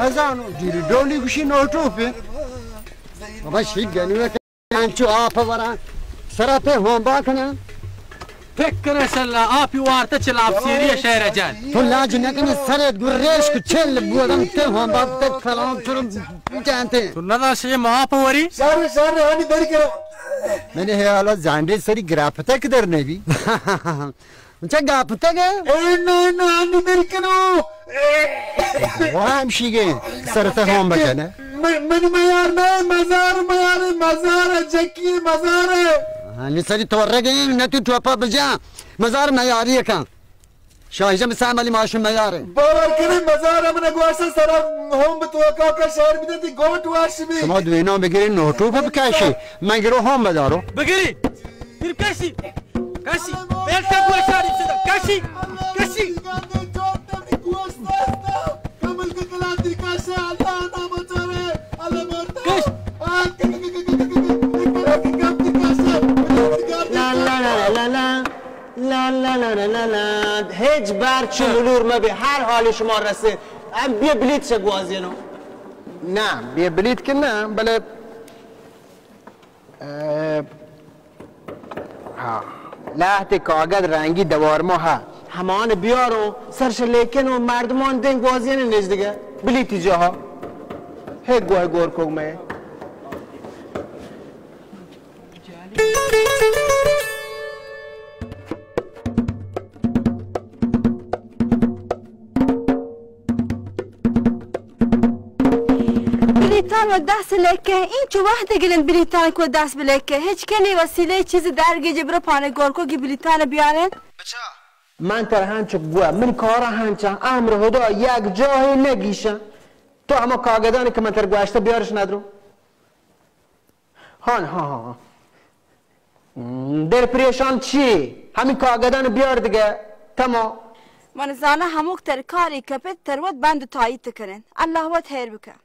نزانو، جیری ڈولی گوشی نوٹوپے. بابا، شی گنوے انچو آپ ورا سرا پہ ہون با کنا. فکر سلا آپی وارتا چلاپ سیری شہر جان. تو لاج نہ کنے، سرت گریش کو چل بودن تے ہون با تے کلام تر جانتے. تو نہ داشے ما آپ وری. شر، شر، ہانی در کرا. منی حیالا زانڈے سری گراپتا کدر نبی. چہ گاپتگ ئے؟ اے نہ، نہ، نہ، بل کنو. وہ ہمشی گئے، سر تے ہون بکنے. من، من میار نہ، مزار میار، مزار جکی مزار. ہاں، نی سری تو رگے، نہ تو ٹوپا بجا. مزار میاری کن. شاہ جم سام علی ماشو میار. باور کرے مزار من گواشتا سر ہون بتو کا کا شہر بدتی گوٹ واش بی. شما دوینا بگیرین نوٹو پہ بکاشی. من گرو ہون بدارو. بگیری. پھر کشی، کشی، بیلٹا گوشاری شدہ، کشی، کشی. کش. لا لا لا لا لا لا، لا لا لا لا لا. ہچ بار چو ملور مبی، ہر حالی شما رسے. ام بیا بلیت چہ گوازینو. نہ، بیا بلیت کہ نہ، بلے اه، ہاں. لہتے کاگد رنگی دوار ما ہا. ہمان بیارو، سرش لیکن و مردمان دین گوازین نزدگه. بلیتی جاها. ہے گوہ گور کو میں. بلیتان و دست لکه، این چو وحد گرن بلیتان کو دست بلکه، هچ کنی وسیله چیز درگی جبر پانه گورکو کی بلیتان بیارن. بچا، من تر هنچو گوه، من کارا هنچا، امر خدا یک جاهی نگیشن. تو هما کاغدانی که من تر گوشته بیارش ندرو. هان، ها، ها، ها. دل پریشان چی؟ همین کاغدان بیار دیگه. تمام. من زانه هموک تر کاری کپت تر وت بند و تایید کنن. الله وت خیر بکن.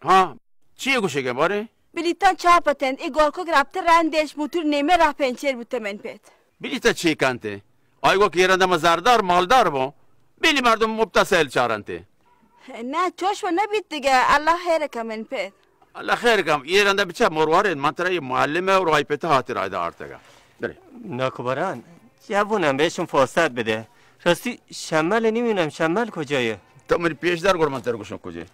ها، چی گوشگه باره؟ بلیتان چاپ اتنت، ای گورکو گرفته رندش موتور نیمه راه پنچر بوته من پت. بلیتا چی کنته؟ آی گو که ایرنده ما زردار مالدار بو، بلی مردم مبتسل چارنته. نه، چوش و نبیت دیگه، الله خیر کم من پت. الله خیر کم، یه رنده بچه مروارید، من ترا یه معلمه و رای پته خاطر آیده آرتگه. بله. ناکبران، جوونم بهشون فرصت بده. راستی شمل نمی‌بینم، شمل کجایه؟ تو منی پیش دار، گور من تر گوشم کجایه.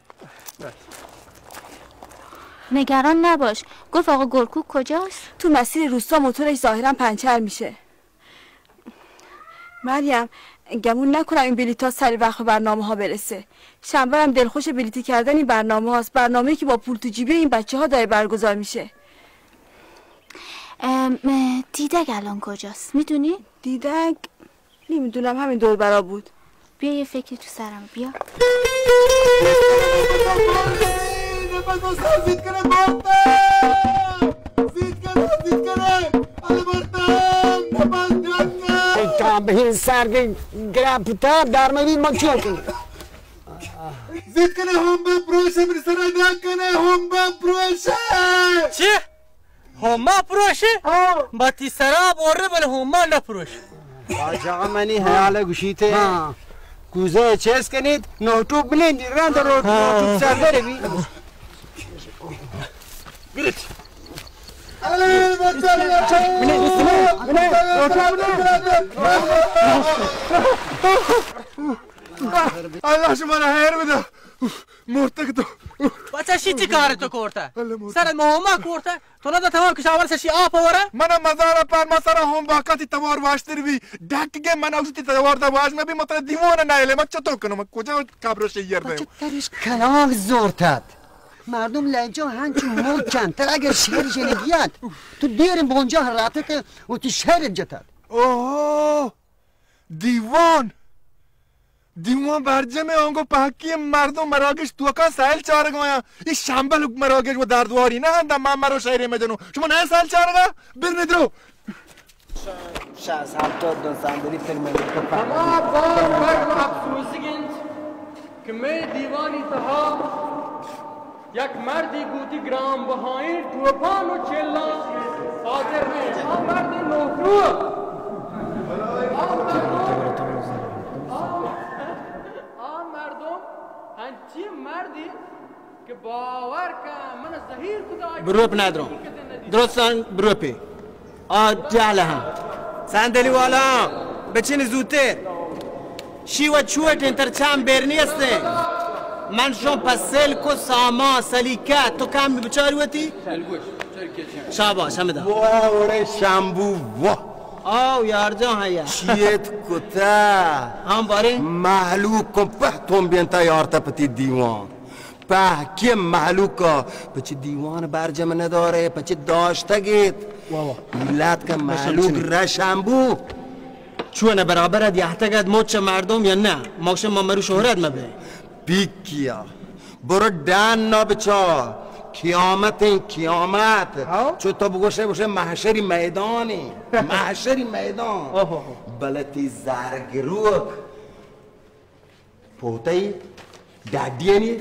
نگران نباش. گفت آقا گورکو کجاست؟ تو مسیر روستا موتورش ظاهراً پنچر می‌شه. مریم، گمون نکنم این بلیط‌ها سر وقت به برنامه‌ها برسه. شنبه هم دلخوش بلیطی کردن این برنامه‌هاست. برنامه‌ای که با پول تو جیبی این بچه‌ها داره برگزار می‌شه. ام، اه، دیدگ الان کجاست؟ می‌دونی؟ دیدگ؟ نمی‌دونم، همین دور برا بود. بیا یه فکری تو سرم، بیا. تا به این سرگ گرفته در مبین ما چیکار کنیم؟ زیت کنه، هم بپروشه، بر سر ادا کنه، هم بپروشه. چی؟ هما پروشی؟ ها. با تی سرا بوره بل هما نپروش. آجا منی خیال گوشیته. ها. کوزه چیز کنید، نوٹو بلندی رند رو، ها. نوٹو سر داره بی. گرت. الله شما را خیر بده. مرتگ تو. بچا شی چی کار تو کرتا؟ الله مرتگ. سر مهما کرتا؟ تو نه تمام کشاورز شی آپ ورا؟ من مزار پر ما سر هم باکاتی توار واشتر بی. ڈک گه من اوشتی توار دا واش نبی، مطلب دیوان نه اله. من چطور کنم؟ من کجا قبر شیر دیم؟ بچا ترش کلاغ زورتت. مردم لجا هنچو ملکن. تر اگر شعر جنگیت، تو دیر بونجا راتت و تی شعر جتت. اوه. دیوان، دیوان برجمه، آنگو پهکی مردم مراگش توکا سیل چارگ آیاں. ای شمبل مراگش و دردواری نه هنده، من مرو شهری مجنو. شما نه سیل چارگا؟ بر ندرو. شش هفتاد دو صندلی فیلم. هما باز مرگ و افسوسگ انت که می دیوانی تها یک مردی گوتی گران بهائیں ٹوپان و چلان حاضر نہ انت. آ مرد نوکو. آ مردم، آ، آ مردم ہنچ چی مردی کہ باور کن من زہیر کتا۔ بروپ ندروں۔ درستان بروپی۔ آ جہل ہاں۔ صندلی والا بچین زوتر۔ شی و چوٹیں تر چم بیر نیستیں۔ من شون پسل کو سامان سلیقہ تو کم بچار وتی۔ شاباش، ہمدا۔ واہ، اوڑے شامبو، واہ۔ آو، یار جان ہے یا۔ چیت کتا۔ ہاں، بارے۔ مہلوک کو پہ تون بینتا یارتا پتی دیوان۔ پہ کہ مہلوک پچ دیوان برجم ندارے، پچ داشتگیت۔ واہ، واہ۔ علت کہ مہلوک را شامبو۔ چون برابر اد یہتگ اد مچ مردم یا نہ؟ موشم ما مرو شہرت مبے۔ پیکیا۔ برو ڈن نا بچار۔ قیامت این قیامت۔ ہاں۔ چو تو بگوشے، بگوشے محشری میدانی۔ محشری میدان۔ اوہ، اوہ۔ بلے تی زرگروک۔ پوتئی ڈاڈی نی۔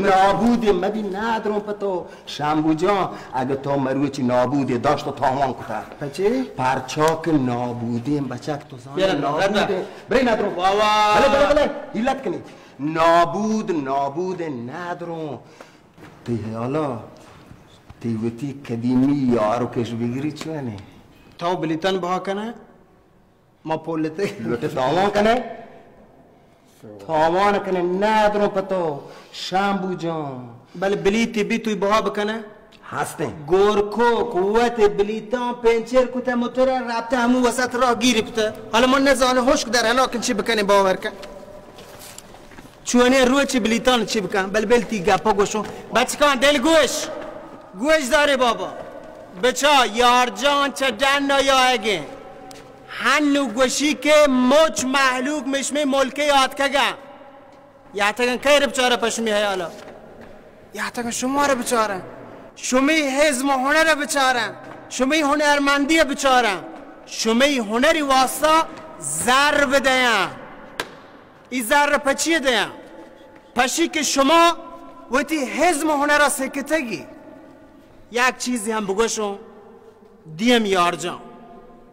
نابودی مبی ندروں پہ تو۔ شامبو جان، اگہ تو مروچی نابودی داشت تو تاوان کتا۔ پچے؟ پرچا کہ نابودی بچک تو زانے یار، نابودی۔ بلے ندروں۔ واہ، واہ۔ بلے، بلے، بلے۔ علت کنی۔ نابود، نابود ندروں۔ تی حیالا، تی وتی قدیمی یار و کش بگری چونے؟ تو بلیتن بہا کنے؟ ما پولتے۔ لوٹے تاوان کنے؟ تاوان کنے، ندروں پہ تو، شامبو جان۔ بلے بلیتی بی توی بہا بکنے؟ ہستیں۔ گورکو قوت بلیتاں پینچر کتے موتر رابطہ ہمو وسط راہ گیرپتے۔ حالا من نزانو ہشک در ہلاکن چی بکنے باور کن۔ چونیں روچ بلیتان چی بکن؟ بل بل تی گپا گوشو۔ بچکان دل گوش۔ گوش دارے بابا۔ بچا یار جان چہ ڈن آیگیں۔ ہنو گوشی کہ مچ مہلوک مشمے ملکے آتکگن۔ یاتگن کئے بچارہ پہ شمی حیالا؟ یاتگن شمارا بچارن۔ شمی حزم و ہنر بچارن۔ شمی ہنرمندی بچارن۔ شمی ہنری واسطہ زر بدیاں۔ ای زر پہ چی دیاں؟ پشی کہ شما وتی حزم و ہنرا سکتگی۔ یک چیزی ہم بگوشوں، دیم یار جان،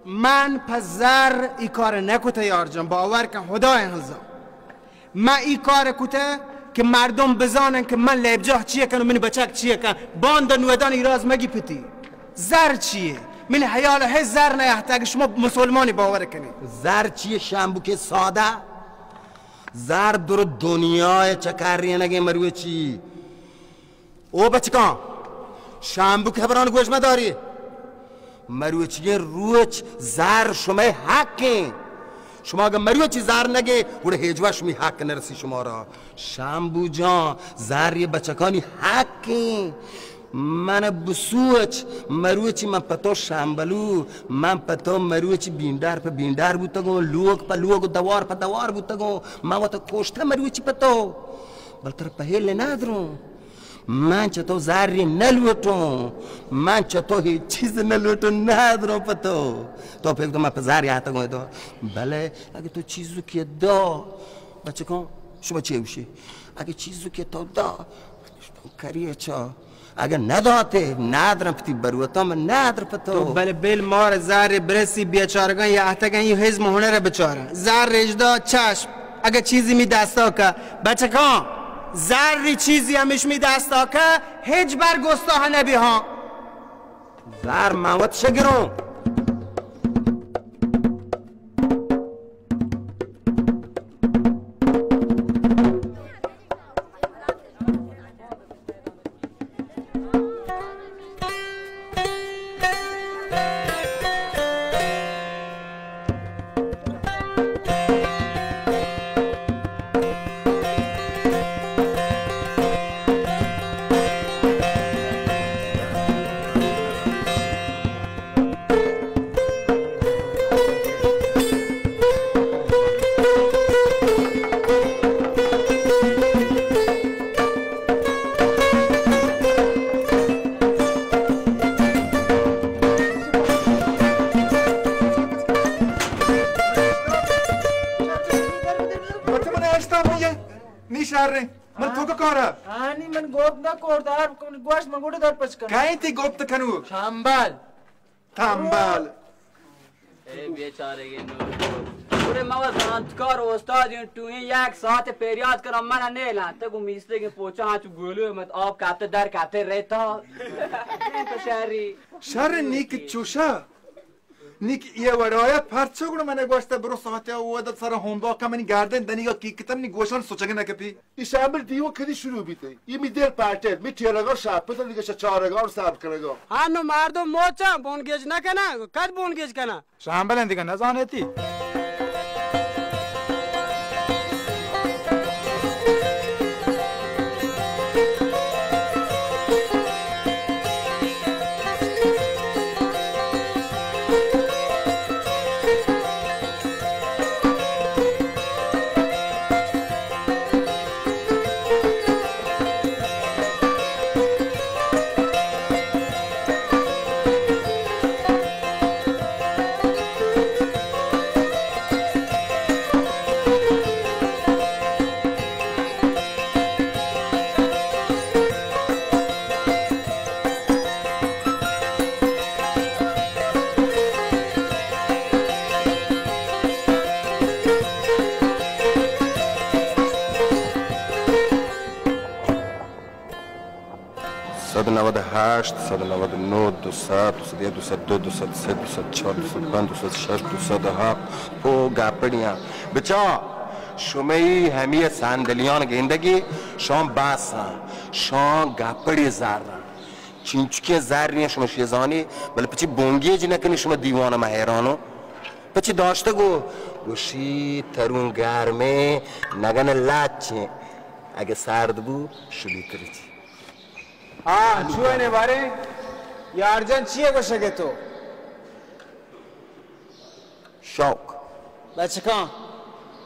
من پہ زر ای کار نکتہ یار جان، باور کن خدای ہنزا۔ من ای کار کتہ کہ مردم بزانن کہ من لیبجاہ چیہ کن و منی بچک چیہ کن، باند نودان ایراز مگی پتی۔ زر چیہ؟ منی حیال ہے زر نیہتہ، اگہ شما مسلمانی باور کنی۔ زر چیہ شامبو کہ سادہ؟ زر در دنیای چکرینگیں مروچی۔ او بچکاں، شامبو کہ ہبران گوش مداری۔ مروچی روچ زر شمئے حق ہیں۔ شما اگہ مروچی زر نگے، گڑا ہیچ وقت شمی حق نرسی شمارا۔ شامبو جان، زر یہ بچکانی حق ہیں۔ من بسوچ، مروچی من پہ تو شمبلو، من پہ تو مروچی بینڈار پہ بینڈار بوتگوں، لوگ پہ لوگ، دوار پہ دوار بوتگوں، من وت کشتہ مروچی پہ تو۔ بل ترا پہل نہ دروں۔ من چہ تو زری نہ لوٹوں، من چہ تو ہیچ چیز نہ لوٹوں، نہ دروں پہ تو۔ تو پھر تو من پہ زر یاتگوں تو۔ بلے اگہ تو چیزو کہ دو، بچکوں، شما چے گوشی؟ اگہ چیزو کہ تو دو، کری اچھا۔ اگہ نداتے، نادر پتی بروتاں، من نادر پتو۔ تو بلے بل مار زار برسی بیچارگاں یا اتگاں ای حزم ہنر بچاراں۔ زار رجدا چشم۔ اگہ چیزی می دستا کا، بچکاں، زاری چیزی ہمیش می دستا کا، ہچ بر گستا نبی ہاں۔ زار من وت شگروں۔ بچہ من اشتاپ نہیں ہے، نی شہر نے، من تو کا کارا؟ ہانی من گوپ نہ کوردار، گوشت من گوڑے در پچ کن۔ کہیں تی گوپ تکنو؟ شامبال۔ تامبال۔ اے بیچارے گے نور۔ ارے ما و زانتکار استاد ایں، ٹوہیں یک ساعت پریاد کناں، من نیلان۔ تو گو میستگیں پوچاں چو گولو مت، آپ کاتے در کاتے رہتا۔ تو شری۔ شر نیک چوشا۔ نیک یہ وڑایا پرچو گڑا من گوشت برو ساعت او د سر ہوم ورک منی گاردن دنیگا کی کتم نی گوشان سوچگ نہ کپی۔ ای شامل دیو کدی شروع بیتے؟ ای می دل پاٹت، می ٹیرگا شاپت دیگه چارگا اور صاحب کنگا۔ ہاں نو مردم موچاں بونگیج نہ کناں، کد بونگیج کناں؟ شامبلیں دگہ نزانیتی۔ صد نود و هشت، صد نود و نه، دو صد، دو صد یک، دو صد دو، دو صد سه، دو صد چهار، دو صد پنج، دو صد شش، دو صد هفت. پو گپڑیاں. بچا، شمئی ہمی صندلیان گندگی، شان باساں، شان گپڑی زراں. چینچکیں زریں شما شیزانی، بلے پچی بونگیج نکنی شما دیوان ما حیرانو. پچی داشتگو، گوشی ترون گرمیں نگن لچیں، اگه سرد بو شدی ترچی. ہاں، چوئے نے بارے؟ یار جان چیے گوشگے تو؟ شوق. بچکاں،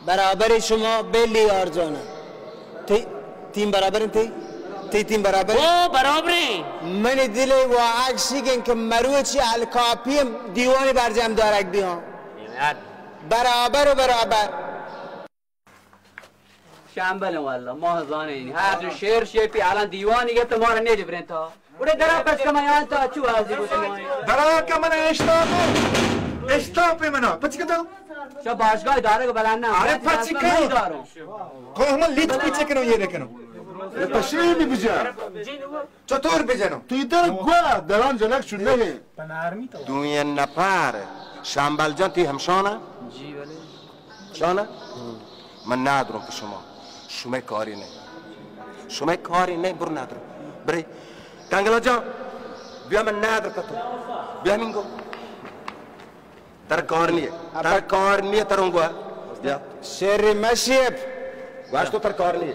برابر شما بلی یار جان. تی تیم برابر انت؟ تی تیم برابر؟ او برابر ہیں. منی دل واہگ شیگن کہ مروچی الکاپی دیوانی برجم دارگ بیان. برابر و برابر. شامبل واللہ، ما زانیں. ہر دو شیر شیپی الان دیوانی گپت، ما را نیج برنتا. اڑے درا پس کما یان تا چو ازی گوشت ما. درا کا من اشتاپ، اشتاپ منا. پچ کتا؟ شا باشگاہ دارگ بلان نا. ارے پچ کن. کو ہم لیت پچ کنو یہ رکنو. پشیمی بجا. چطور بجنو؟ تو ادھر گوا دران جلک شنہ ہے. دوئیں نفر. شامبل جان، تی ہمشانا؟ جی بلے. شانا؟ من نادروں پہ شما. شمئے کاری نہ. شمئے کاری نہ، برو نادروں. برے. کنگلا جان، بیا من نادر کتو. بیا منگو. تر کار نیے. تر کار نیے، تروں گوا. بیا. شیر مشیب. گوشت تو تر کار نیے.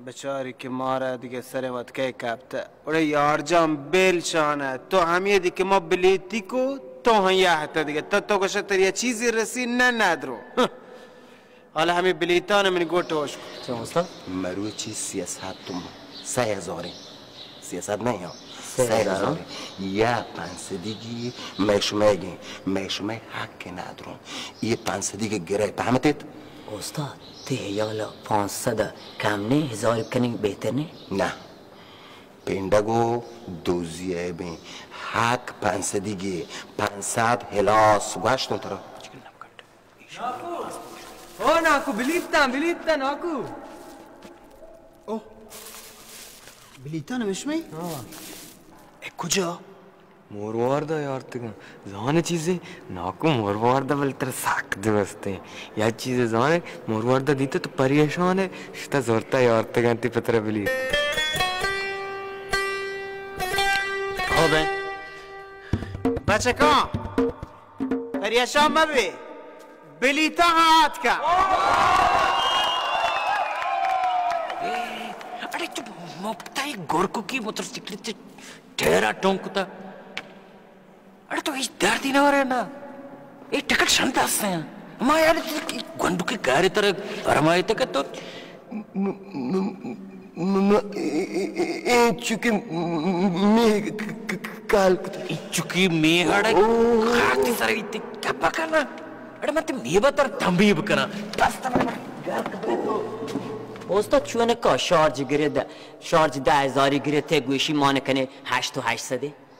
بچاری کہ مارا دگہ سر وت کئے کپتہ. اڑے یار جان، بیل شانہ، تو ہمیدی کہ ما بلیتی کو، تو ہم یہتہ دگہ. تو، تو گوشہ ترا چیزی رسی، نہ، نہ درو. حالا ہمے بلیتان من گوٹ ہوش کو. چون استاد؟ مروچی سیاست تم سہ ہزاریں. سیاست نہ یاں. سہ ہزار. سہ ہزاریں. یا پنسدیگی مئے شمئیگیں، مئے شمئے حق نہ درو. یہ پنسدیگی گرے پہمتیت؟ استاد، تئی ہیال ء پانسد ء کم نہ، ہزار کنگ بہتر نہ؟ نہ، پنڈگ ء دوزی ء بیں، حق پنسدیگی، پنسد ہلاس گوشت اوں ترا. او ناکو، بلیتاں، بلیتاں ناکو. او، بلیتاں ہمشمئی؟ ہاں. اے کجا؟ مروارد ء یارتگاں. زان چیزے؟ ناکو مروارد ء بل ترا سک دوستیں. یا چیزے زانے، مروارد ء دیتے تو پریشان ہے، شتا زورتا یارتگاں تی پتر بلی. ہو بے. بچکاں، پریشان مبے. بلیتاں ہاں آتکا. اڑے تو مپتا ہی گورکو کی موٹر سائیکل تے ٹھہرا ٹونکتا. اڑے تو ہیچ دردی نہ ورے نا. اے ٹکٹ شنت ہستیں. ما یار گنڈو کے گارے تر فرمائے تک تو م-، م-، م-، م-، اے، اے، اے، اے، چونکہ میں ک-، ک-، ک-، کال کت. اے چونکہ میں ہڑ او. خاطی سر ایتے کپا کرنا. اڑے من تے میں بتر تنبیہ بکنا. بس تمام. استاد چون کا شارج گرے دا، شارج دہ ہزاری گرے تے گوشی مان کنے ہشت و ہشت صدے.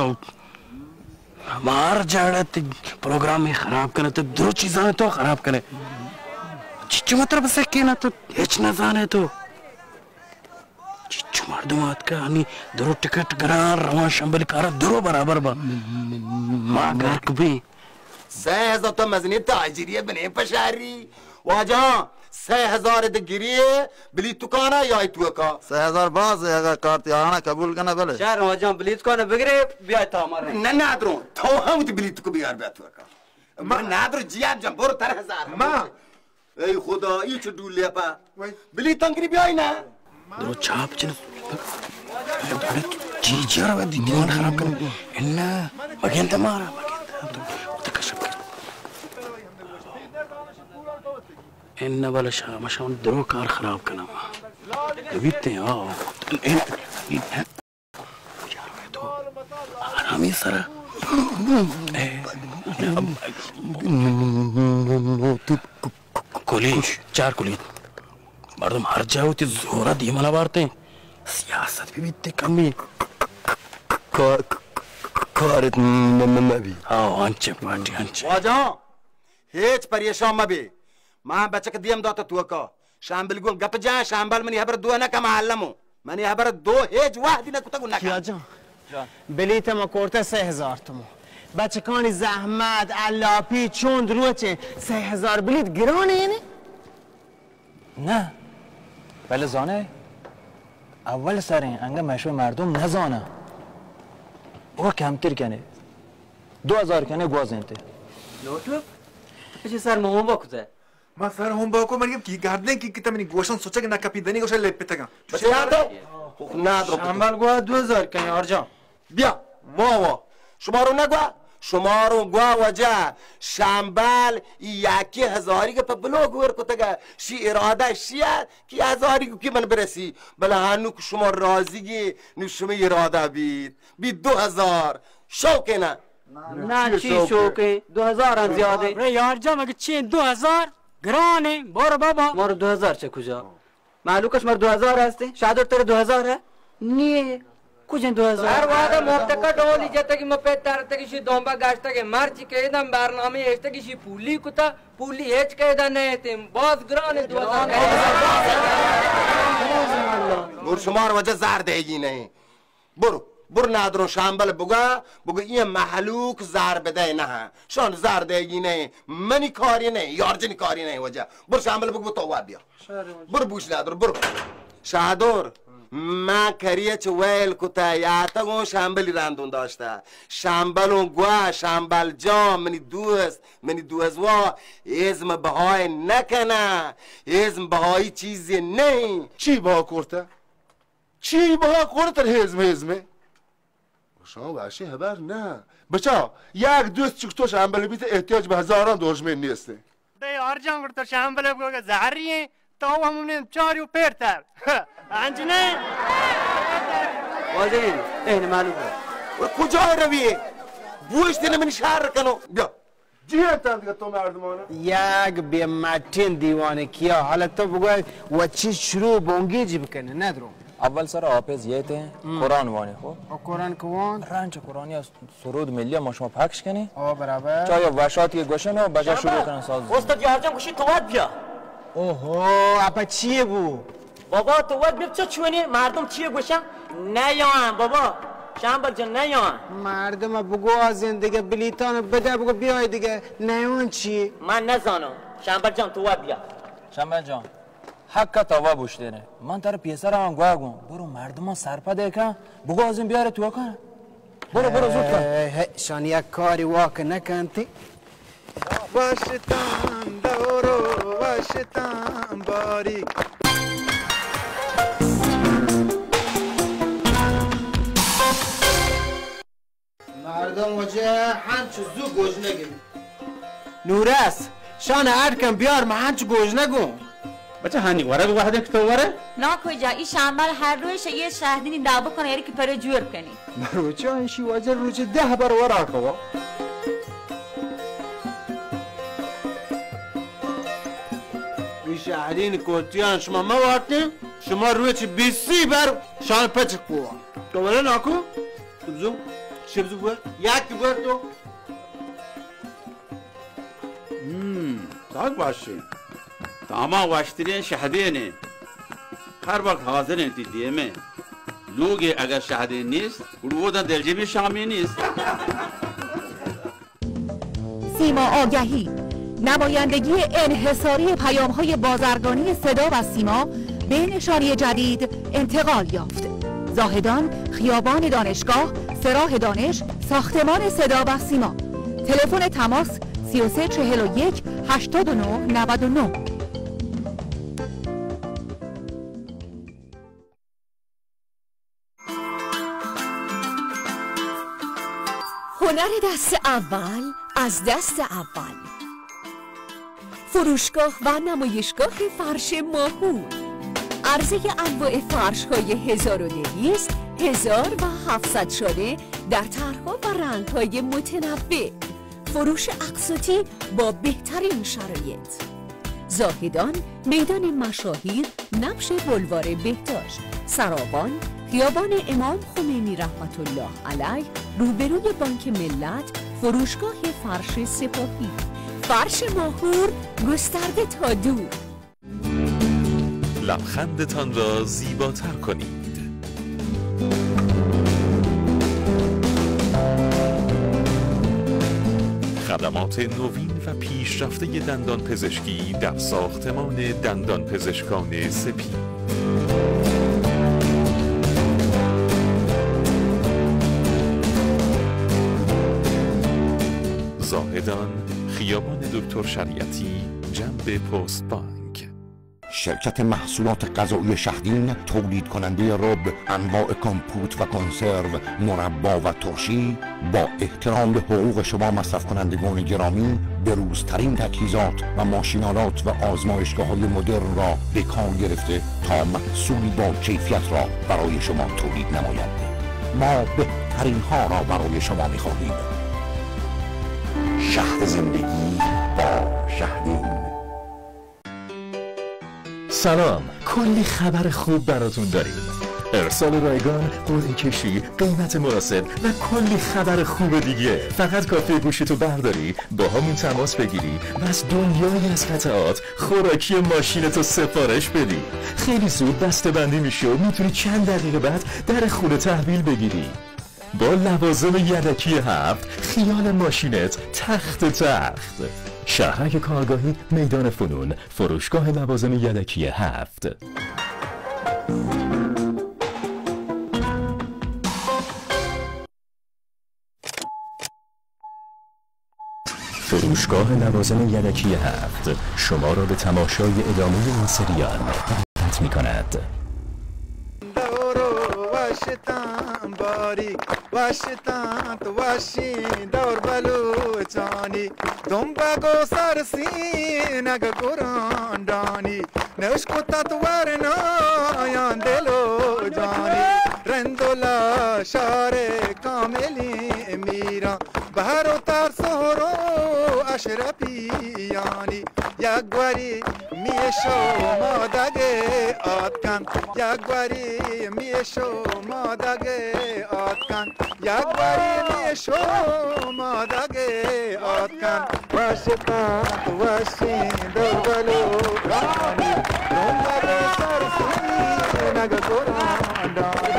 تو ہمار جاڑے تی پروگرام ہی خراب کنے، تو درو چیزاں تو خراب کنے۔ چچو مطلب سکینا تو ہچ نہ زانے تو۔ چچو مردم آتکا ہنی درو ٹکٹ گران روان شمبل کارا درو برابر با۔ ما گرک بی۔ سہ ہزار تو مزنی تاجری بنے پشاری۔ واجہ، سہ ہزار دے گری بلیت دکانا یا توکا۔ سہ ہزار باز ہے، اگر کارت یارانا قبول کنا بلے۔ شہر واجہ بلیت دکانا بگرے بیا تا مارے۔ نہ نادرو، تو ہم تی بلیت کو بیار بیا توکا۔ من نادرو جیاب جان برو تر ہزار۔ ما اے خدا، ای چو ڈولے پا۔ وای۔ بلی تنگری بیائی نا۔ درو چاپ چن۔ چی چی رو دی دیوان خراب کن۔ انا مگین تے مارا، مگین تے تو، تو کشپ کر۔ انا بلا شام، شام درو کار خراب کنا۔ بیتے، آ۔ آرامی سرا۔ کلی، چار کلی۔ مردم ہر جا وتی زورا دیما نہ بارتیں۔ سیاست بھی بیتے کمی۔ کار، کارت نہ، نہ، نہ بھی۔ ہاں، انچے پارٹی، انچے۔ واجہ، ہچ پریشان مبے۔ ما بچک دیم دات توکا۔ شامبل گوں گپ جان، شامبل منی ہبر دو نہ کم علمو۔ منی ہبر دو ہچ وحدی نہ کتگ و نہ کن۔ کیا جان؟ بلیت ما کرتہ سہ ہزار تومن۔ بچکانی زحمت، الاپی، چون دروچے، سہ ہزار بلیت گران ایں؟ نہ۔ بلے زانے، اول سریں، انگہ مشو مردم نزانہ۔ وہ کمتر کنے۔ دو ہزار کنے گوازینتے۔ لوٹو؟ اچھا سر، مہم بکتے۔ ما سر ہم باکو، مرگم کی گردن کی کتا منی گوشن سوچگ نہ کپی دنی گوشن لپتگاں۔ بچے یاد ہو؟ نہ درو۔ شامبل گوا دو ہزار کن یار جان۔ بیا، ما وا۔ شمارو نہ گوا؟ شمارو گوا واجہ۔ شامبل ای یکی ہزاری کے پہ بلو گور کتگا۔ شی ارادہ شیا کی ہزاری کو کی من برسی۔ بلے ہانو کہ شما راضی گی، نو شما ارادہ بیت۔ بیت دو ہزار۔ شوق ہے نا؟ نہ، چی شوق ہے؟ دو ہزار ہم زیادہ ہے۔ ارے یار جان، مگہ چی دو ہزار؟ گران ہے، بور بابا۔ مارو دو ہزار چہ کجا؟ مہلوکش مر دو ہزار ہستے؟ شادر تر دو ہزار ہے؟ نیے۔ کجن دو ہزار؟ ہر وعدہ مبتکا ڈولی جتگی، مپے ترتگی، شی دومبا گشتگی، مرچی کہ ایدم برنامہ اشتگی، شی پولی کتا، پولی ہچ کہ ایدم نہ ایتیں۔ باز گران ہے دو ہزار۔ گور شمار وجہ زار دیگی نہیں۔ برو، برو نادرو شامبل بگا، بگو اے مہلوک زار بدئے نہ۔ شان زار دئیگی نہ، منی کاری نہ، یارجنی کاری نہ واجہ۔ برو شامبل بگو تو وا بیا۔ برو بوش نادر، برو۔ شادور، من کریچ ویل کتا، یاتگوں شامبلی راندون داشتا۔ شامبلوں گوا، شامبل جان، منی دوست، منی دوست وا، ازم بہائے نہ کنا۔ ازم بہائی چیزے نہیں۔ چی بہا کرتا؟ چی بہا کن تر ہیزم ہیزمے؟ شما واشی ہبر نہ۔ بچا، یک دوست چک تو شامبل بیت، احتیاج بہ ہزاراں دژمن نیست۔ دے یار جان گڑ تو شامبل بگو کہ زہری ہیں، تو ہم نے چاریو پیر تر۔ انج نے؟ واجہ، اے نہ معلوم ہے۔ کجا روی؟ بوشت نے من شهر کنو. بیا. جی انت دیگه تو مردمان. یک بے مٹین دیوانه کیا. حالا تو بگو و چی شروع بونگی جی بکنه ندرو. اول سر حافظ یه ته قرآن وانی خو. و قرآن کوان؟ رنچ قرآنی است. سرود ملی ما شما پخش کنی. آه، برابر. چای وشاتی گوشن و بجا شروع کنن ساز. استاد یارجان گوشی تو وقت بیا. اوهو، اپا چیه بو؟ بابا تو وقت بیا چه چونی مردم چیه گوشن؟ نه یان بابا. شنبل جان نه یان. مردم بگو زندگی بلیتان بده بگو بیای دیگه. نه یان چی؟ من نزانم. شنبل جان تو وقت بیا. شنبل جان. حق تو وا بوشتینه. من تر پیسر هم گوا گون. برو مردمان سرپده کن. بگو از این بیاره تو کن. برو، برو، زود کن. هی، هی، شان یک کاری واک نکنتی. واشتان دورو، واشتان باری. مردم وجه هنچ زو گوجنگی. نورس، شان اڈ کن بیار، من هنچ گوجنگون. بچه هانی ورگ وحده که تو وره؟ نا کجا، ای شنبل هر روز یه شهدینی دا بکنه، یاری که پره جور کنی. مروچه ایشی وجه روچه ده بر ورا کوا. ای شهدین کوتیان شما موارتین، شما روچه بیسی بر شان پچ کوا. تو وره ناکو؟ شبزو، شبزو بور، یک بور تو. هم، تاک باشی. تاما واشترین شهدینه. هر وقت حاضر انتی دیمه. لوگی اگر شهدین نیست، گڑو بودن دلجمی شامی نیست. سیما آگهی، نمایندگی انحصاری پیام‌های بازرگانی صدا و سیما به نشانی جدید انتقال یافت. زاهدان، خیابان دانشگاه، سراح دانش، ساختمان صدا و سیما. تلفن تماس: سی و سه چهل و یک هشتاد و نه نود و نه. هنر دست اول از دست اول. فروشگاه و نمایشگاه فرش ماهور. عرضهٔ انواع فرش‌های هزار و دویست، هزار و هفتصد شانه در طرح‌ها و رنگ‌های متنوع. فروش اقساطی با بهترین شرایط. زاهدان، میدان مشاهیر، نبش بلوار بهداشت، سراوان، خیابان امام خمینی رحمت الله علیه، روبروی بانک ملت، فروشگاه فرش سپاهی. فرش ماهور، گسترده تا دور. لبخندتان را زیباتر کنید. خدمات نوین و پیشرفتهٔ دندان پزشکی در ساختمان دندان پزشکان سپید. زاهدان، خیابان دکتر شریعتی، جنب پست بانک. شرکت محصولات غذایی شهدین تولید کنندهٔ رب، انواع کمپوت و کنسرو، مربا و ترشی، با احترام به حقوق شما مصرف کنندگان گرامی، بروزترین تجهیزات و ماشین‌آلات و آزمایشگاه‌های مدرن را به کار گرفته تا محصولی با کیفیت را برای شما تولید نماید. ما بهترین ها را برای شما می‌خواهیم. شهد زندگی با شهدین. سلام، کلی خبر خوب براتون داریم. ارسال رایگان، قرعه کشی، قیمت مناسب و کلی خبر خوب دیگه. فقط کافیه گوشیتو برداری، با همون تماس بگیری و از دنیایی از قطعات خوراکی ماشینتو سفارش بدی. خیلی زود بسته‌بندی می‌شه و می‌تونی چند دقیقه بعد در خونه تحویل بگیری. با لوازم یدکی هفت، خیال ماشینت تخت تخت. شهرک کارگاهی، میدان فنون، فروشگاه لوازم یدکی هفت. فروشگاه لوازم یدکی هفت شما را به تماشای ادامهٔ این سریال دعوت می‌کند. دور و وشتان باری، وشتان تو وشین دور بلوچانی، دنبگ و سرسینگ گرانڈانی، نشکتت ورنایان دل و جانی، رند و لاج شہر کاملیں میراں، بہر و تر سہر و اشرفیانی، یک گوری میش و مادگے آتکن، یک گوری میش و مادگے آتکن، یک گوری میش و مادگے آتکن۔ وشتات وشیں دولو گانی، دنبل سر سینگ گرانڈانی،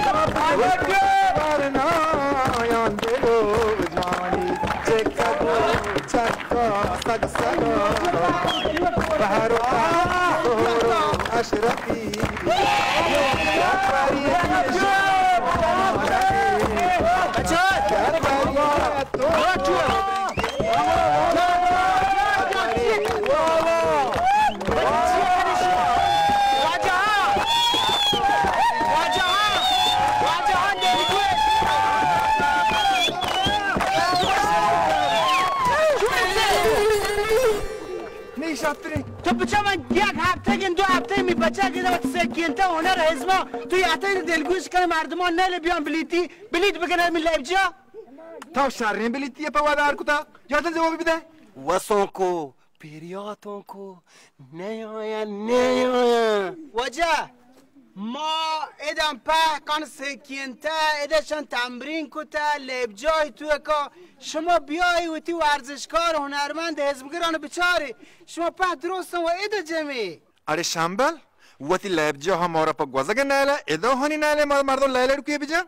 ورنایان دلو جانی، چکگ و چکا سگ سگا، بہر و اشرفی، نی شاتریں۔ تو بچا من یک ہفتہ گن دو ہفتہ می بچا گن وت سکینتا ہنر ہزما۔ تو یاتا دلگوش کن مردمان نہ لے بیان بلیتی، بلیت بگن من لیب جا۔ تو شریں بلیتی پہ ودار کتا، یاتا جواب بدے۔ وسوں کو، پیریاتوں کو، نہ آیا، نہ آیا۔ واجہ، ما ادم پہ کن سکینتا، ادا شان تمرین کتا، لیب جای تو کا، شما بیای وتی ورزشکار، ہنرمند، حزبگران بچاری، شما پہ درستن و ادا جمعی۔ اڑے شمبل، وتی لیب جا ہم مارا پہ گوزگ نیلہ، ادا ہنی نیلہ، مار-، مردم لیلڑ کوی بجا۔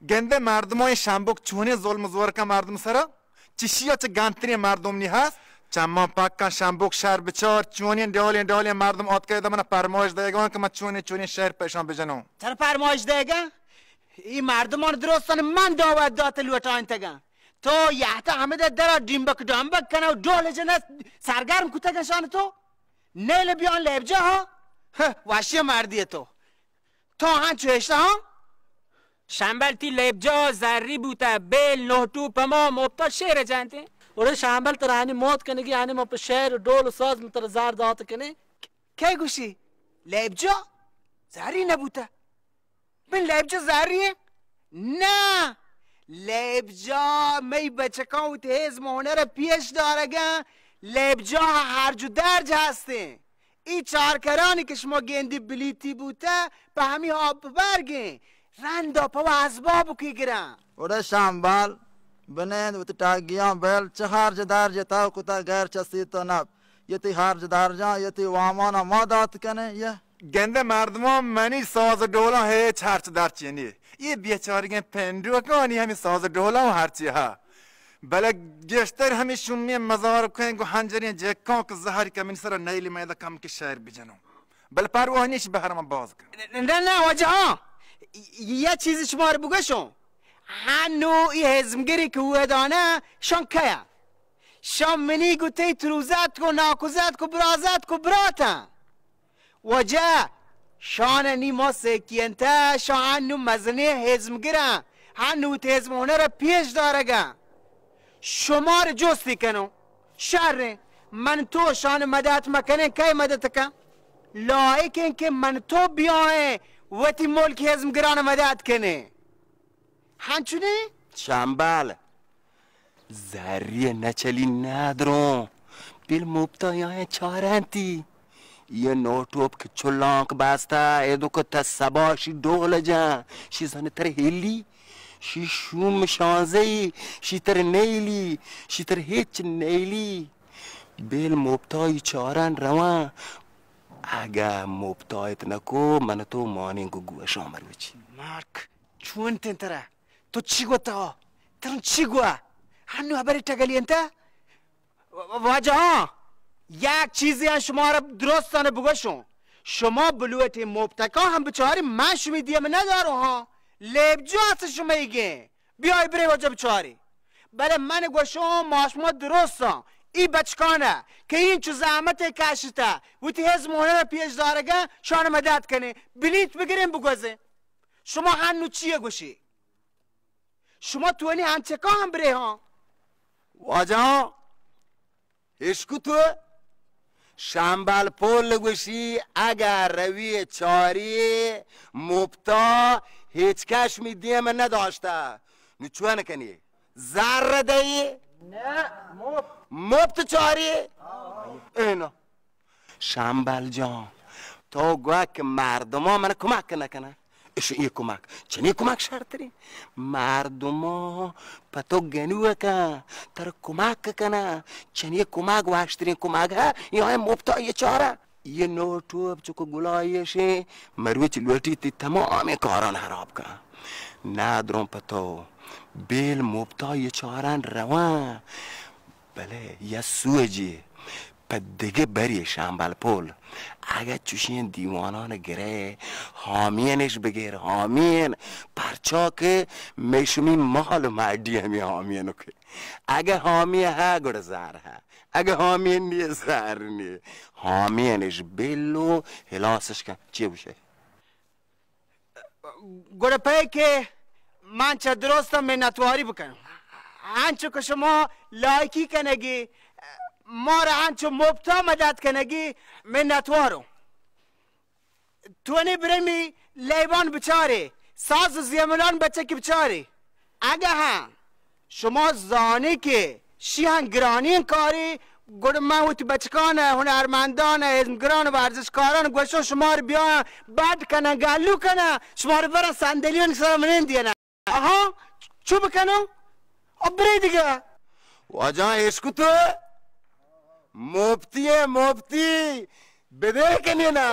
گندے مردماں اے شمبک چونیں ظلم و زور کن مردم سرا، چشیا چہ گنتریں مردم نی ہست، چماں پکاں شمبک شہر بچار، چونیں ڈولیں ڈولیں مردم آتکہ ادا منا پرمائش دئیگاں کہ من چونیں چونیں شہر پیشاں بجنوں۔ ترا پرمائش دئیگاں؟ ای مردمان درستان من دعوت دات لوٹائینتگاں۔ تو یہتا ہمدا درا ڈیمبک ڈامبک کنہ و ڈول جنہ سرگرم کتگاں شان تو؟ نیل بیان لیب جا ہا؟ ہہ، وشی مردی تو۔ تو ہنچو اشتہ ہاں؟ شمبل تی لیب جا زری بوتا، بیل نوٹو پما مپتا شیر جانتے۔ اوڑے شمبل ترا ہنی موت کنگی، ہنی ما پہ شعر و ڈول و ساز من ترا زر دات کنے۔ کئے گوشی؟ لیب جا زری نبوتا۔ من لیب جا زری ہیں؟ نہ۔ لیب جا مئی بچکاں وتی ہزم و ہنر پیش دارگاں۔ لیب جا ہرج و درج ہستیں۔ ای چارکرانی کہ شما گندی بلیتی بوتہ، پہ ہمی آپ برگیں، رندا پہ وا ازباب کی گراں۔ اوڑے شمبل، بنند وتی ٹاگیاں بل، چہ ہرج درج تو کتا غیر چہ سی تو نپ، یہ تی ہرج درجاں، یہ تی وامانا ما دات کنے، یہ۔ گندے مردمان منی ساز و ڈولاں ہیچ ہرچ درچی نی۔ یہ بیچارگیں پنڈوکانی ہمیں ساز و ڈولاں ہرچی ہا۔ بلے گیشتر ہمے شومیں مزار کئیں گوں ہنجریں جکاں کہ زہر کمین سرا نیلی میدہ کم کہ شعر بجنوں۔ بلے پرواہ نیش بہر من باز کن۔ نہ، نہ، واجہ ہاں۔ یا چیزی شمار بگشوں۔ ہنو ای ہزمگری کہ ودانا شان کیا۔ شان منی گو تی تروزات کو ناکوزات کو برازات کو براتاں۔ واجہ، شان نی ما سکینتہ، شان نو مزنیں ہزمگراں، ہنو وتی ہزم ہنر پیش دارگاں۔ شمار جستی کنوں، شریں، من تو شان مدد مکنیں، کئے مدد کن؟ لائقیں کہ من تو بیائیں، وتی ملک ہزمگران مدد کنیں۔ ہنچنیں؟ شمبل، زری نچلی ندروں، بل مپتا یاں چارنتی۔ یہ نوٹوپ کہ چلانک بستا، اے دو کہ تا سبا شی ڈول جاں، شی زن تر ہیلی، شی شوم شانزئی، شی تر نیلی، شی تر ہچ نیلی۔ بل مپتا ای چارن رواں، اگہ مپتا ات نکو، من تو مانیں گو گوشاں مروچی۔ مارک، چون تن ترا؟ تو چی گوتا؟ ترن چی گوا؟ ہنو ہبری ٹگلی انت؟ و-، واجہاں، یک چیزے ہم شمارا درستاں بگوشوں۔ شما بلوٹیں مپتکاں ہم بچاریں، من شمی دیم نداروں ہاں۔ لیب جو ہست شمئیگیں۔ بیای برے واجہ بچاریں۔ بلے من گوشوں ما شما درستاں۔ ای بچکانہ کہ اینچو زحمتے کشتہ، وتی ہزم ہنر پیش دارگاں، شان مدد کنیں۔ بلیت بگریں بگوزیں۔ شما ہنو چیے گوشی؟ شما توانی انچکا ہم برے ہاں۔ واجہاں، اشکو تو شمبل پول گوشی، اگہ روی چاری مپتا هیچ کس می دیم نداشته. نو چون کنی؟ زر دهی؟ نه، مفت. مفت چاری؟ اینا. شمبل جان، تو گوه که مردمان من کمک نکنه. اش یه کمک. چنی کمک شرتری؟ مردمان په تو گنوه کن، تر کمک کنه. چنی کمک واشترین کمک ها؟ یا مفتا یه چاره؟ یه نو ٹوپ چکو گلایشیں، مروچ لوٹی تی تمامیں کاران حراب کن. ندروں پہ تو، بیل مپتا یے چاران روان. بلے یا سوجی پہ دگہ بری شمبل پل. اگہ چوشیں دیوانان گرے، حامیانش بگر، حامیان، پرچا کہ مئے شمی مال و مڈی ہمے حامیانو کہ. اگہ حامی ہا گڑا زار ہا. اگہ حامی نیست، زر نیست. حامیانش بل و ہلاسش کن. چی گوشے؟ گڑا پہ کہ من چہ درستاں منتواری بکنم. انچو کہ شما لائکی کنگی، مارا انچو مپتا مدد کنگی، منتواروں. تو نی برمی لیبان بچارے، ساز و زیملان بچکی بچارے. اگہ ہاں شما زانی کہ شیہاں گرانیں کارے، گڑا من وتی بچکان ء، ہنرمندان ء، ازمگران و ورزشکاران گوشاں شمار بیاں بڈ کناں، گلو کناں، شمار براں صندلیانی سرا منند دینا. آہاں، چو بکناں؟ ابرے دگہ. واجہ عشق تو مفتی ہے، مفتی. بدے کنی نا.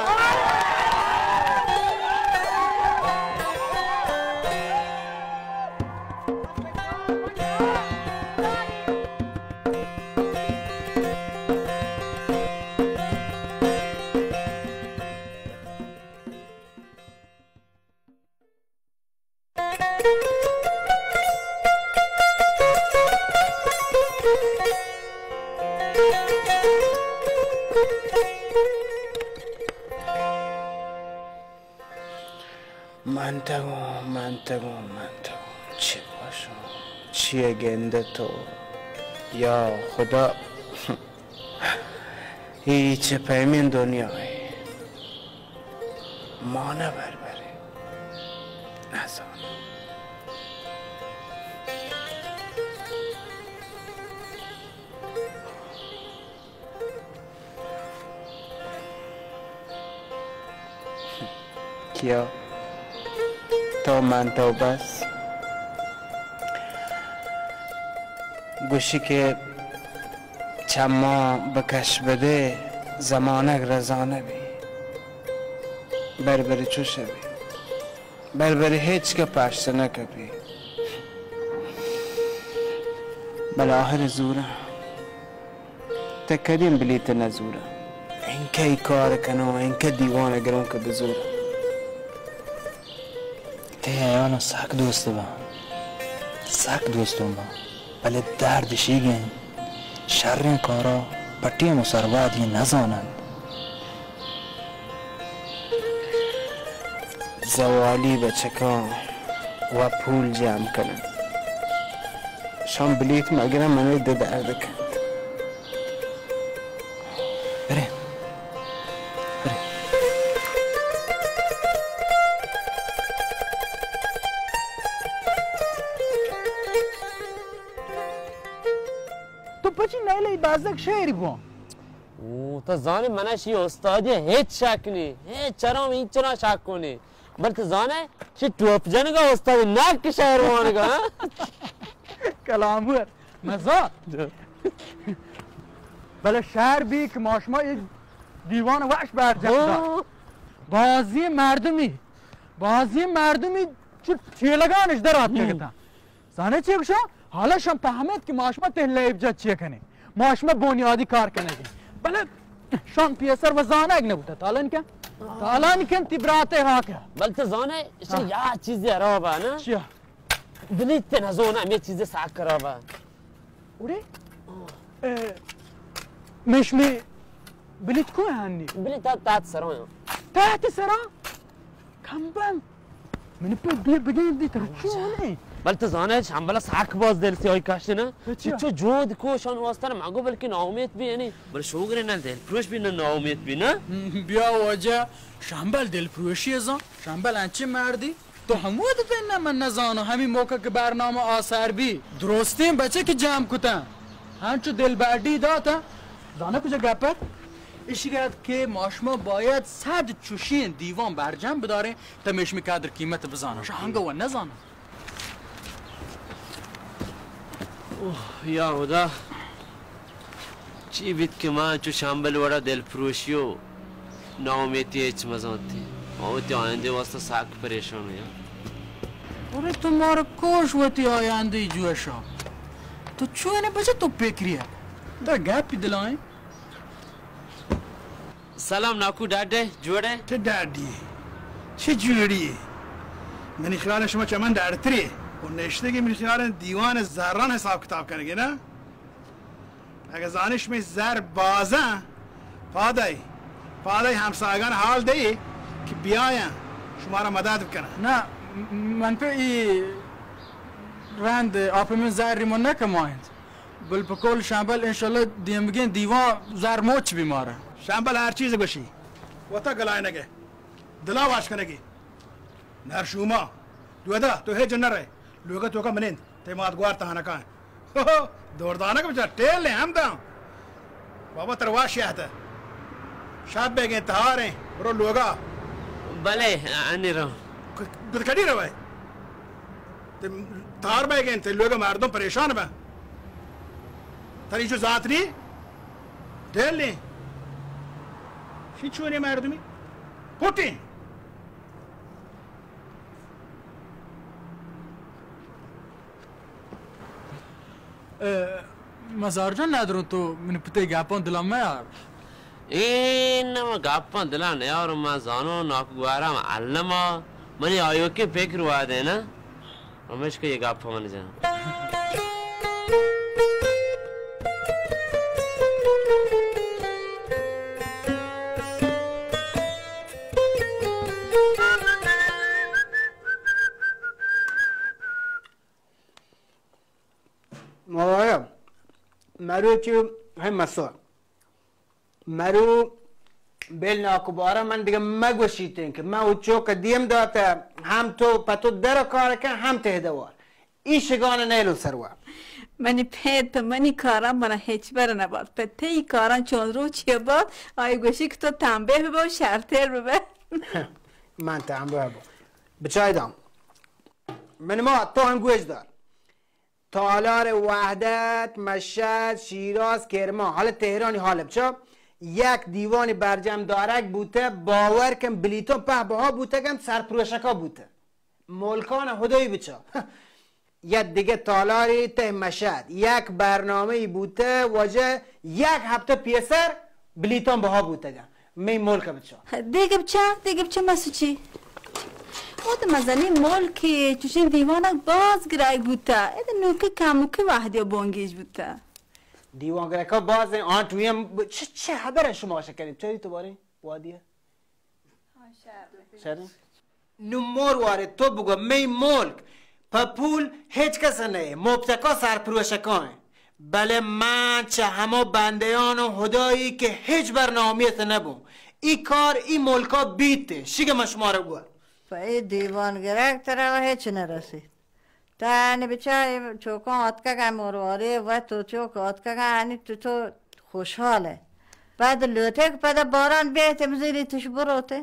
منتگوں، منتگوں، منتگوں، چی گوشوں، چی گندے تو؟ یا خدا! اے چہ پیمیں دنیائے؟ مانا بربرے نزاناں. کیا؟ تو من تو بس. گوشی کہ چماں بکش بدے، زمانگ رزانہ بی. بربر چوش بی. بربر ہچ کہ پشت نہ کپی. بلے آہر زورا. تہ کدیم بلیت نہ زورا. انکہ ای کار کنو، انکہ دیوان گروں کہ بزورا. تئی ہیالاں سک دوست باں، سک دوستوں باں، بلے درد اشیگ انت، شریں کارا پہ ٹیم و سربادی نزاننت. زوالی بچکاں و پول جم کننت، شان بلیت مگرن، منی دل درد کنت. برے، برے. تو پچی نیلے بازک شعر بو؟ او، تو زانے منا شی استادی ہچ شک نی، ہچ چرا ہم ہچ چرا شک کنی. بل تو زانے، چی ٹوپ جنگا استاد ناک شعر وانگا، ہاں؟ کلامور، مزا. بلے شعر بی کہ ما شما اے دیوان وش برجم دا. ہاں. بازی مردمی، بازی مردمی چو چیلگانش در آتکگتا. زانے چی گوشاں؟ حالا شان پہمیت کہ ما شما تہ لیب جت چی کنیں. ما شما بنیادی کار کنگی. بلے شان پیسر و زانگ نبوتا. تالان کن؟ تالان کن تی براتے ہاکا. بل تو زانے، اشی یا چیزی خراب ہے نا؟ چیا؟ بلیت نزاناں، ہمے چیزے سک خراب ہے. اڑے؟ اے، مشمی بلیت کو ہنی؟ بلیت تحت، تحت سرا. تحت سرا؟ کمبن. من پہ بی بگین دی تر چون ہے؟ بل تو زانے، شمبلا سک باز دل سیاہی کشتے نا. اچھا. چو جود کو شان واسطہ نا مگو، بلکہ ناامید بی یعنی. بل شوگر نا دل پروش بی نا، ناامید بی نا. بیا واجہ، شمبل دل پروشی زان. شمبل انچے مردی. تو ہمود اتئے؟ نہ، من نزاناں۔ ہمے موقع کہ برنامہ آسر بی، درستیں بچکے جمع کتاں، ہنچو دلبڈی داتاں۔ زاناں کجا گپ ات؟ ایشی ات کہ ما شما باید صد چوشیں دیوان برجم بداریں، تا مئے شمئے قدر قیمت بزاناں۔ شما ہنگو نزاناں۔ اوہ، یا ہدا، چی بیت کہ من چو شمبل وڑا دلپروشی و ناامیتی ہچ مزانتی۔ ما وتی آیندہ واسطہ سک پریشان یاں۔ ارے تو مارا کوش وتی آیندہ جوشا۔ تو چونے بچہ تو پکری ہے؟ در گپی دلائیں۔ سلام ناکو، ڈاڈے، جوڑے؟ چہ ڈاڈی؟ چہ جوڑی؟ منی خیال شما چہ من ڈاڈتری۔ و نشتگی منی خیال دیوان زران حساب کتاب کنگی نا؟ اگہ زانش می زر بازاں، پادائی، پادائی ہمسایگان حال دئی کہ بیایاں شمارا مدد بکنن۔ نہ، م-، من پہ ای رند آپ من زر ریمون نہ کمائنت۔ بل پہ کل شمبل انشاءاللہ دیمگیں دیوان زر موچ بی مارا۔ شمبل ہر چیز گوشی۔ وتا گلائنگے۔ دلا واش کنگی۔ نر شوما۔ دودا، تو ہچ نہ رہے۔ لوگا توکا منند۔ تئی مات گوار تہانکاں۔ ہو ہو، دوردانک بچار، ٹیل نے ہم داں۔ بابا ترواش یہتا۔ شب بیگیں تہاریں، برو لوگا۔ بلے، انی رو۔ ک-، گد کڈی روئے؟ تے تار بیگیں، تے لوگا مردم پریشان بہ۔ تری جو ذات نی؟ ٹیل نے۔ شی چونے مردمی؟ پوٹیں۔ اے، مزار جان، ندروں تو منی پتے گپاں دلا میار۔ اے نہ، من گپاں دلا نیار، من زانوں ناکو گوارا من الما، منی آیوکیں پکر وادے نا، ہمیشکہ یہ گپاں من جان۔ موایا، مرو چو ہم مسا۔ مرو بل ناکو بارا من دیگہ مگوشیتیں کہ من او چوک دیم داتا، ہم تو پتو در کار کن، ہم تہ دوار۔ ای شگان نیلو سروا۔ منی پت، منی کارا منا ہچ بر نبات۔ پت ای کاران چون روچی بات، آئی گوشی کہ تو تنبیہ ببا و شرتر ببا۔ من تنبیہ ببا۔ بچای دام۔ من ما تو ہم گوش دار۔ تالار وحدت، مشہد، شیراز، کرمان، حال تہرانی حال بچا، یک دیوانی برجم دارگ بوتہ، باور کن بلیتان پہ بہا بوتگن، سرپروشکا بوتہ۔ ملکان خدای بچا۔ یک دگہ تالاری تہ مشہد، یک برنامہ بوتہ، واجہ یک ہفتہ پیسر بلیتان بہا بوتگن۔ مئے ملک بچا۔ دگہ بچا، دگہ بچا مسوچی۔ او تو مزنی ملکی، چوشیں دیوانک باز گرگ بوتا۔ اے تو نوکی کموکی وحدی بونگیج بوتا۔ دیوان گرگا باز ہیں، آن ٹویم ب-، چہ، چہ حبر شما شکنی؟ چوری تو بارے وادی ہے؟ شریں؟ نوں مور وارے تو بگو، مئے ملک پہ پول ہچ کس نہ، مپتکا سرپروشکاں۔ بلے من چہ ہما بندیان و ہدایی کہ ہچ بر ناامیت نبوں۔ ای کار ای ملکا بیت، شگہ من شمارا گوار۔ پہ ای دیوان گرگ ترا ہچ نرسیت۔ تنی بچار، اے چوکاں آتکگ اَنت مروارے، وت تو چوک آتکگ اَنت، تو، تو خوشحال ئے۔ پد لوٹے کہ پدا باران بیت، بزیری توش بروتے۔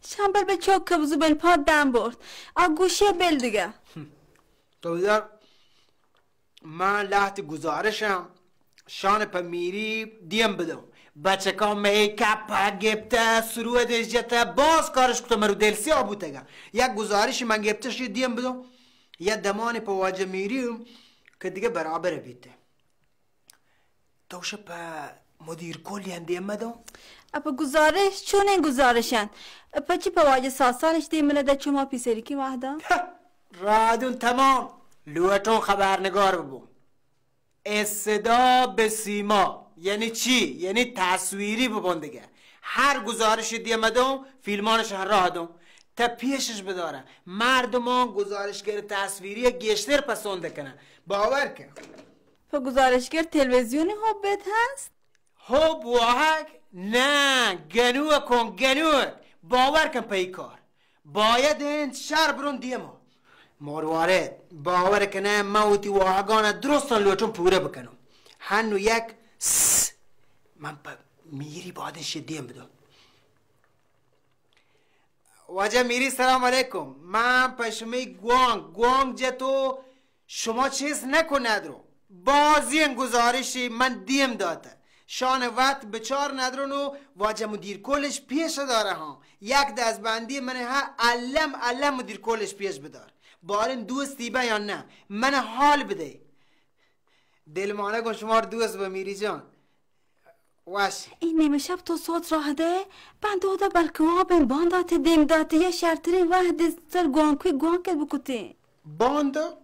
شمبل بہ چوک بزو بن پاد دم برد۔ آ گوشی بل دگہ۔ تو بزار من لہتی گزارشاں شان پہ میری دیم بدوں۔ بچکاں مئے کپ گپتہ، سرودش جتہ، باز کارش کتہ، مرو دل سیاہ بوتگا۔ یک گزارشی من گپتہ شی دیم بدوں، یا دمانی پہ واجہ میری کہ دگہ برابر بیتہ۔ تو شہ پہ مدیر کلی ہم دیم مدوں۔ اپہ گزارش، چونیں گزارش انت؟ پہ چی پہ واجہ ساسانش دیم نہ دہ چو ما پیسریکی وہدا؟ رادون تمام، لوٹوں خبرنگار ببوں۔ اے صدا بہ سیما یعنی چی؟ یعنی تصویری ببوں دگہ۔ ہر گزارش دیم دوں، فیلمانش ہمراہ دوں۔ تا پیشش بدارہ۔ مردمان گزارشگر تصویری گیشتر پسند کنن۔ باور کن۔ پہ گزارشگر تلویزیونی حبت ہست؟ حب واہگ؟ نہ، گنوکوں گنوک۔ باور کن پہ ای کار۔ باید انت شر برون دیما. مروارد، باور کنه من وتی واهگان درستان لوٹون پوره بکنم. هنو یک س، من په میری بادن شی دیم بدو. واجه میری، سلام علیکم. من په شمی گوانگ، گوانگ جتو شما چیز نکو ندرو. بازی گزارشی من دیم داته. شان وقت بچار ندرون و واجه مدیر کلش پیش داره ها. یک دست بندی من ها، علم علم مدیر کلش پیش بدار. بارین دوستی به یا نه؟ من حال بده. دل مانه گون شما دوست به میری جان. وش. این نیمه شب تو سوت راه ده، بند اودا بلکه وابن باندات دیم داته یا شرترین وحد سر گوانکوی گوانکت بکتین. باندا؟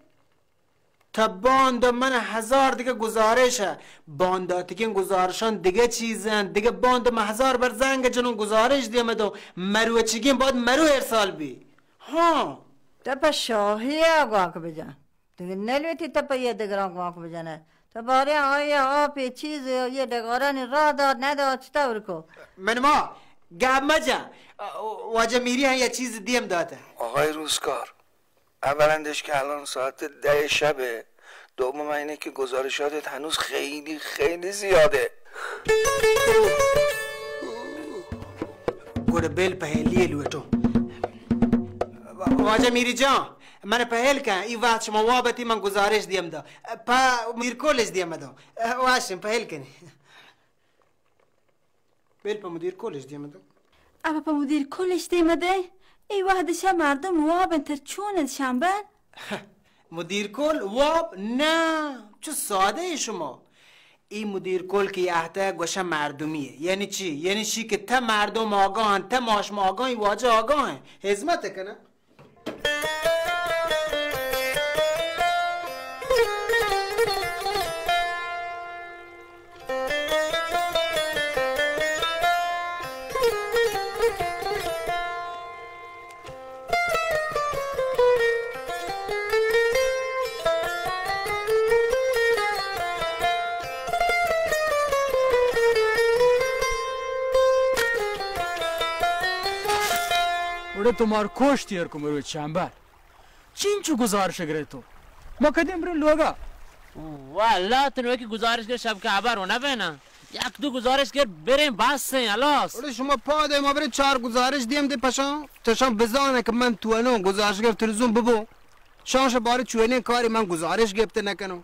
تا باندا من هزار دیگه گزارشه. بانداتگین گزارشان دیگه چیزن. دیگه باندا من هزار بر زنگ جنون گزارش دیمه دو. مروچگین باید مرو ارسال بی. ها. تا په شاهی گوانک بجن. دگہ نلوٹی تپہ یہ دگراں گوانک بجنئے. تو باریں آئی ءَ آپ ءِ چیزے ءُ یہ ڈگارانی راہ دات ندات، چطور کو؟ من ما گپ مجن. واجہ میری ہم یہ چیز دیم داتہ. آقای روزگار، اولاً اش کہ الان ساعت ده شب، دوم اینه که گزارشاتت هنوز خیلی خیلی زیاده. گڑا بل پہلی لوٹو. واجہ میری جان، من پہل کن، ای وقت شما واب اتی، من گزارش دیم دا. پا مدیر کلش دیم دا. واشن پہل کنی. بل پا مدیر کلش دیم دا. ابا پا مدیر کلش دیم دے؟ ای وقت شا مردم واب انت، تر چون انت شنبر؟ مدیر کل واب؟ نه، چو ساده ای شما. ای مدیر کل که یه اهته گوشه مردمیه. یعنی چی؟ یعنی چی که ته مردم آگاهن، ته ماشم آگاهی، واجه آگاهن. حزمت کنه. اڑے تو مار کوشت ایر کو مروی چمبر. چینچو گزارش گرے تو؟ ما کدیم برین لوگا؟ واللہ تو نوکی گزارش گر شب که خبر و نبینا. یک دو گزارش گر برین بس ہیں، خلاص. اڑے شما پاد ما برین چار گزارش دیم دے پشان. تو شان بزانے که من تو انو گزارش گر تلویزیون ببو. شان شا بارے چوینین کاری من گزارش گپت نکنو.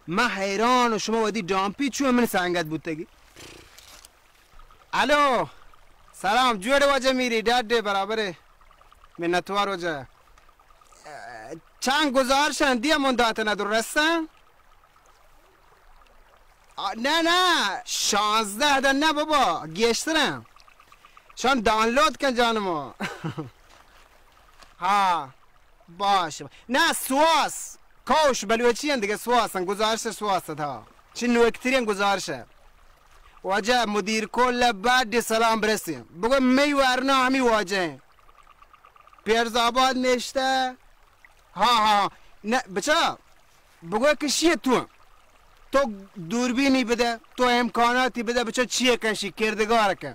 من حیران و شما ودی ڈامپی چو من سنگت بوتگی. الو، سلام، جوڑ واجہ میری، ڈاڈے برابرے، منتوار واجہ. چند گزارشن دیا من داتنا درستن؟ آ، نه، نه، شانزده دن نه بابا، گیشترن. شان دانلود کن جانمو. ها. باش. نه، سواس. کوش بلوچی انت دگہ، سواس انت، گزارش سواس انت، ها. چی نوکترین گزارش انت. واجہ مدیر کل بڈ سلام برسین. بگو می ورنا ہمی واجہ انت. پیرز آباد نشتہ. ہاں، ہاں، ہاں. نہ، بچا، بگو کہ شی تو. تو دوربینی بدہ، تو امکاناتی بدہ، بچا چیئے کن شی کردگار کن.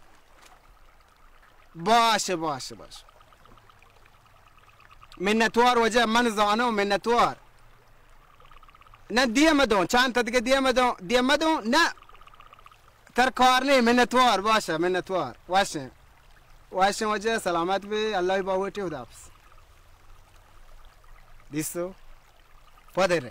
باشه، باشه، باشه. منتوار واجہ، من زانو، منتوار. نه، دیم دون، چند تا دگہ دیم دون، دیم دون، نه. تر کار نه، منتوار، باشه، منتوار. واشن. واشن واجہ، سلامت بی، اللہ باوٹی، خدا حافظ. دیستو؟ پدر.